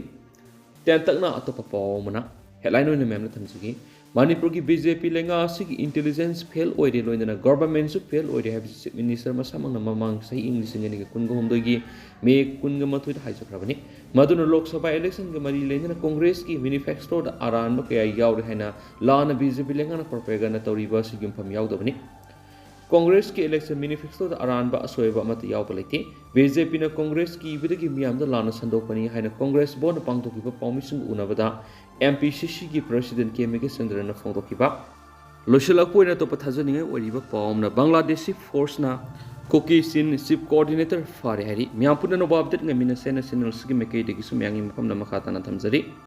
ꯇꯦꯟꯇꯛꯅ ꯑꯇꯣꯞꯄ ꯄꯥꯎ ꯑꯃꯅ ꯍꯦꯗꯂꯥꯏꯟ ꯑꯣꯏꯅ ꯃꯌꯥꯝꯅ ꯊꯝꯖꯒꯦ꯫ ꯃꯅꯤꯄꯨꯔꯒꯤ ꯕꯤ ꯖꯦ ꯄꯤ ꯂꯩꯉꯥꯛ ꯑꯁꯤꯒꯤ ꯏꯟꯇꯦꯂꯤꯖꯦꯟꯁ ꯐꯦꯜ ꯑꯣꯏꯔꯦ, ꯂꯣꯏꯅꯅ ꯒꯣꯚꯔꯟꯃꯦꯟꯁꯨ ꯐꯦꯜ ꯑꯣꯏꯔꯦ ꯍꯥꯏꯕꯁꯤ ꯆꯤꯐ ꯃꯤꯅꯤꯁꯇꯔ ꯃꯁꯥꯃꯛꯅ ꯃꯃꯥꯡ ꯆꯍꯤ ꯏꯪ ꯂꯤꯁꯤꯡ ꯑꯅꯤꯒ ꯀꯨꯟꯒ ꯍꯨꯝꯗꯣꯏꯒꯤ ꯃꯦ ꯀꯨꯟꯒ ꯃꯥꯊꯣꯏꯗ ꯍꯥꯏꯖꯈ꯭ꯔꯕꯅꯤ꯫ ꯃꯗꯨꯅ ꯂꯣꯛ ꯁꯚꯥ ꯏꯂꯦꯛꯁꯟꯒ ꯃꯔꯤ ꯂꯩꯅꯅ ꯀꯣꯡꯒ꯭ꯔꯦꯁꯀꯤ ꯃꯦꯅꯤꯐꯦꯁꯇꯣꯗ ꯑꯔꯥꯟꯕ ꯀꯌꯥ ꯌꯥꯎꯔꯦ ꯍꯥꯏꯅ ꯂꯥꯟꯅ ꯕꯤ ꯖꯦ ꯄꯤ ꯂꯩꯉꯥꯛꯅ ꯄ꯭ꯔꯣꯄꯦꯒꯟꯗꯥ ꯇꯧꯔꯤꯕ ꯑꯁꯤ ꯌꯨꯝꯐꯝ ꯌꯥꯎꯗꯕꯅꯤ꯫ ꯀꯣꯡꯒ꯭ꯔꯦꯁꯀꯤ election manifestoꯗ ꯑꯔꯥꯟꯕ ꯑꯁꯣꯏꯕ ꯑꯃꯠꯇ ꯌꯥꯎꯕ ꯂꯩꯇꯦ꯫ ꯕꯤ ꯖꯦ ꯄꯤꯅ ꯀꯣꯡꯒ꯭ꯔꯦꯁꯀꯤ ꯏꯕꯗꯒꯤ ꯃꯤꯌꯥꯝꯗ ꯂꯥꯟꯅ ꯁꯟꯗꯣꯛꯄꯅꯤ ꯍꯥꯏꯅ ꯀꯣꯡꯒ꯭ꯔꯦꯁ ꯕꯣꯔꯗꯅ ꯄꯥꯡꯊꯣꯛꯈꯤꯕ ꯄꯥꯎꯃꯤꯁꯤꯡꯒ ꯎꯅꯕꯗ ꯑꯦꯝ ꯄꯤ ꯁꯤ ꯁꯤꯒꯤ president ꯀꯦ ꯃꯦꯘꯆꯟꯗ꯭ꯔꯅ ꯐꯣꯡꯗꯣꯛꯈꯤꯕ꯫ ꯂꯣꯏꯁꯤꯜꯂꯛꯄ ꯑꯣꯏꯅ ꯑꯇꯣꯞꯄ ꯊꯥꯖꯅꯤꯡꯉꯥꯏ ꯑꯣꯏꯔꯤꯕ ꯄꯥꯎ ꯑꯃꯅ, ꯕꯪꯒ꯭ꯂꯥꯗꯦꯁꯤ forceꯅ ꯀꯨꯀꯤ ꯆꯤꯟ chief coordinator ꯐꯥꯔꯦ ꯍꯥꯏꯔꯤ꯫ ꯃꯤꯌꯥꯝ ꯄꯨꯝꯅ ꯅꯣꯕꯥꯕ ꯑꯞꯗꯦꯠ ꯉꯥꯏꯃꯤꯟꯅꯁꯦꯅ channel ꯑꯁꯤꯒꯤ ꯃꯥꯏꯀꯩꯗꯒꯤꯁꯨ ꯃꯌꯥꯝꯒꯤ ꯃꯐꯝꯗ ꯃꯈꯥ ꯇꯥꯅ ꯊꯝꯖꯔꯤ꯫